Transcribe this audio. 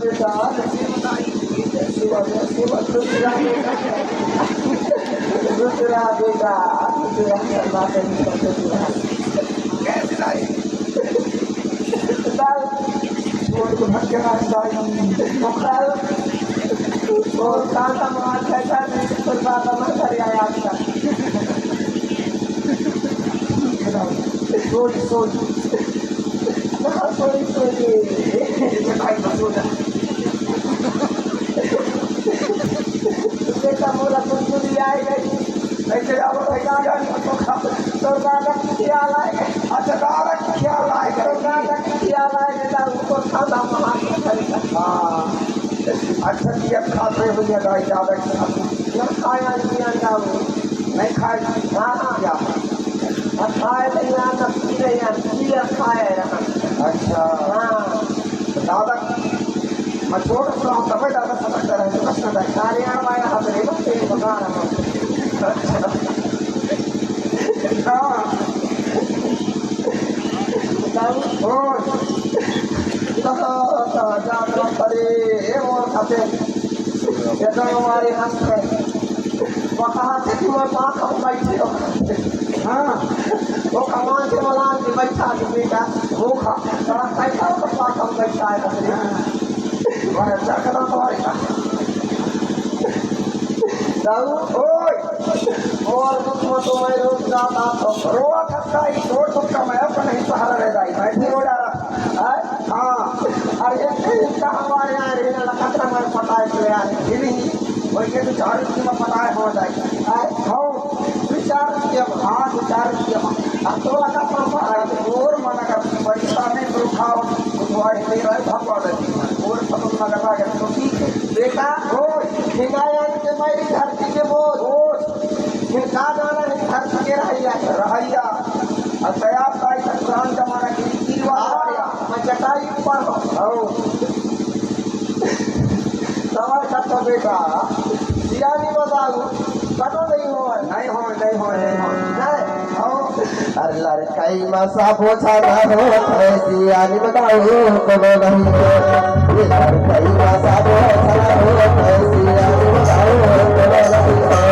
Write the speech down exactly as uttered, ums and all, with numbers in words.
बेटा, शिव, शिव, रुद्रा, रुद्रा बेटा, रुद्रा, सन्नाटा नहीं करते, रुद्रा। कैसे दाई? दाई, छोड़ के भटके ना दाई। दाई, और काका मार के दाई, और काका मार कर आया आपका। दाई, sorry, sorry। ना, sorry, sorry। ये भाई, बस हो जा। बेटा, मोला कुछ भी आएगा जी। ऐसे जाओ, भैया, जाओ, तो खा। तो दादा की ख्याल आएगा। अच्छा, दादा की ख्याल आएगा। तो दादा की ख्याल आएगा, तो उनको खाना वहाँ पे खाएगा। हाँ। अच्छा, जी, अब खाते हुए दाई दादा की खाते। ना खाया, जी, ना जाओ। नहीं खाए? हाँ, हाँ। क्या? ना खाए नहीं, ना पी नहीं, पी और खाए रहा। अच्छा। हाँ। तो दादा मैं छोड़ रहा हूँ, तब दादा समझता रहे, तो कष्ट ना करे। सारे यहाँ आया, हम रे, बस ये बता रहा हूँ। अच्छा। हाँ। बताओ। और? तो, तो, जागरण करे, ये और खाते। ये तो हमारे हाथ में। वो कहा थे कि मैं पाँच हम बैठे हो। हाँ। वो कमान के मलान के बैठा के बेटा। वो खा। बड़ा पैसा होता पाँच हम बैठा है। हाँ। बड़ा अच्छा कदम तुम्हारे का। दाऊ, ओए। और दुख में तो मैं रोज जाता था। रोआ था, ताई, छोड़ दुख का मैं अपना ही सहारा रह जाई। मैं भी रो डाला। हैं? हाँ। अरे, ये कहीं का हमारे यहाँ रहने लगा था, मैं पटाए तो यार। ये नहीं, वही के तो चार रुपये में पटाए हो जाए। हैं? हाँ। दो चार रुपये में, हाँ, दो चार रुपये में। अब तो लगा था, अरे, और मना कर, पैसा नहीं तो उठाओ, तो तुम्हारे लिए रहे, भगवा देती है। और खत्म लगा था, तो ठीक है। बेटा, ओ, हिंगाया के मेरी धरती के बोझ। ओ, फिर का जाना है धरती के रहैया। रहैया। और तैयार ताई का पुरान जमाना की रीति रिवाज आ गया। मैं चटाई ऊपर हूँ। ओ। समझ सकता बेटा, सियानी बताऊ, कतो नहीं हो। नहीं हो, नहीं हो, नहीं हो। नहीं। आओ। अरे लड़कई मा सबो छना होत हे, सियानी बताऊ कोनो नहीं हे। ये लड़कई मा सबो छना होत हे, सियानी बताऊ कोनो नहीं हे।